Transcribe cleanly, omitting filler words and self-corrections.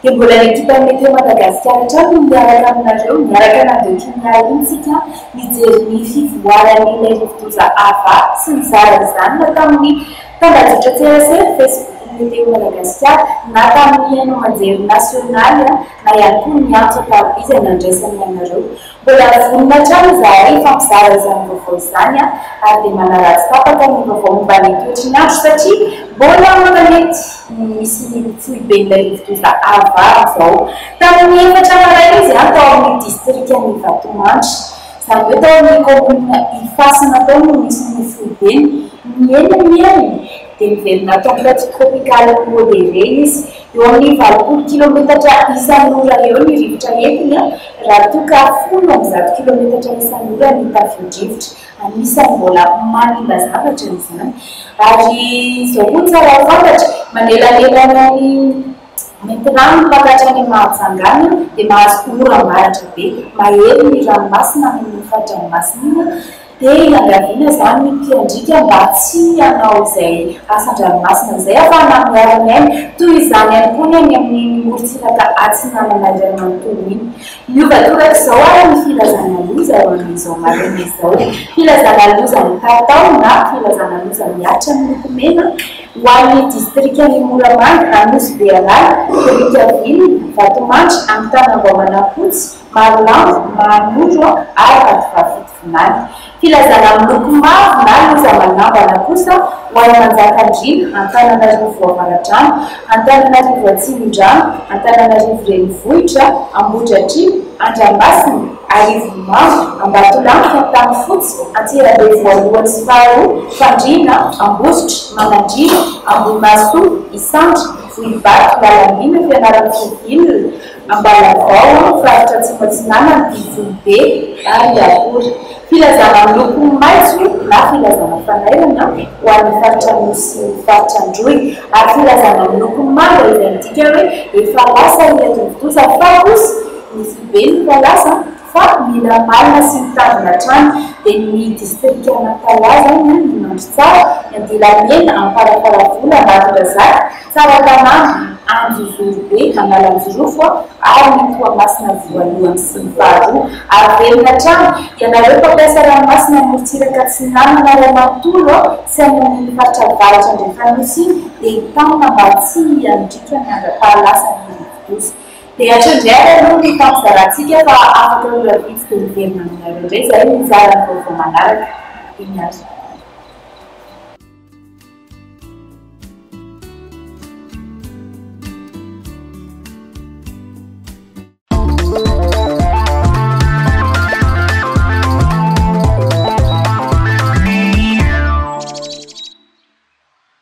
Dia mbola ny ekipan'ny Météo Madagasikara hatrany no miaraka aminareo, niaraka nandeha Kenya iny tsika nijery ny fivoaran'ilay rivodoza Ava sy nizara izany na tamin'ny tambajotran-tserasera Facebook-n'ny Météo Madagasikara na tamin'ny haino aman-jery nasionaly na ihany koa ny antso an-tariby izay nandraisanay anareo. Mbola vonona hatrany izahay hifampizara izany vaovao izany ary dia manaratsy tapaka ny vaovao momba ny toetry ny andro satria mbola ao an-tanety ny misy ny foiben'ilay rivodoza Ava amin'izao. Tamin'ny efatra maraina izy tao amin'ny distrikan'i Vatomandry, izany hoe tao amin'ny kaominina Ifasina tao no nisy ny foibeny. Nihena ny heriny dia niverina tempête tropicale modérée izy. Eo amin'ny 80 kilometatra isan'ora eo ny rivotra entiny, raha toa ka 110 kilometatra isan'ora ny tafio-drivotra. Anisan'ny mbola manimba zavatra izany. Ary izao koa no tsara ho fantatra, manelanelana ny Maintirano mipaka hatrany Mahajanga any dia mahazo oram-baratra be, mahery ny ranomasina any amin'iny fari-dranomasina iny. Dia iangaviana izany ny mpiandriaka mba tsy hanao izay asan-dranomasina izay ahafahana miaro ny aina. Toy izany ihany koa ny any amin'iny morontsiraka atsinanana iray manontolo iny. Miova torak'izao ary ny filazana loza eo amin'izao maraina izao. Filazana loza mitatao na filazana loza mihatra miloko mena ho an'ny distrikan'i Moramanga, Anosibe An'Ala, Brickaville, Vatomandry, Antanambao Manampotsy, Marolambo, Mahanoro ary Vatovavy Fitovinany. Filazana miloko mavo na loza manambana kosa ho an'i Manjakandriana, Antananarivo Avaradrano, Antananarivo Atsimondrano, Antananarivo Renivohitra, Ambohidratrimo, Andramasina, Arivonimamo, Ambatolampy, Antanifotsy, Antsirabe voalohany sy faharoa, Fandriana, Ambositra, Manandriana, Ambohimahasoa, Isandra, Vohibato, Lalambina, Fianarantsoa Ville, Ambalavao, faritra Atsimo Atsinanana, Ivohibe ary Iakora. Filazana miloko maitso na filazana fanairana ho an'ny faritra Anosy sy ny faritra Androy ary filazana miloko manga izay midika hoe efa lasa ilay rivodoza fa kosa ny foibeny efa lasa fa mila malina sy mitandrina hatrany dia ny distrikan'Antalaha izany ny Mandritsara, ny Andilamena, Amparafaravola, Ambatondrazaka, Tsaratanàna, Anjozorobe, Analanjirofo ary ny Toamasina voalohany sy ny faharoa. Ary velona hatrany, ianareo mpampiasa ranomasina amorontsiraka atsinanana iray manontolo sy any amin'iny faritra avaratra andrefan'Nosy iny dia hitamina mba tsy hiandriaka ny andra-pahalasan'ny rivodoza. Dia hatreo indray ary aloha ny fampizarantsika fa afaka ora vitsy dia miverina aminareo indray izahay mizara ny vaovao manaraka. Eny ary.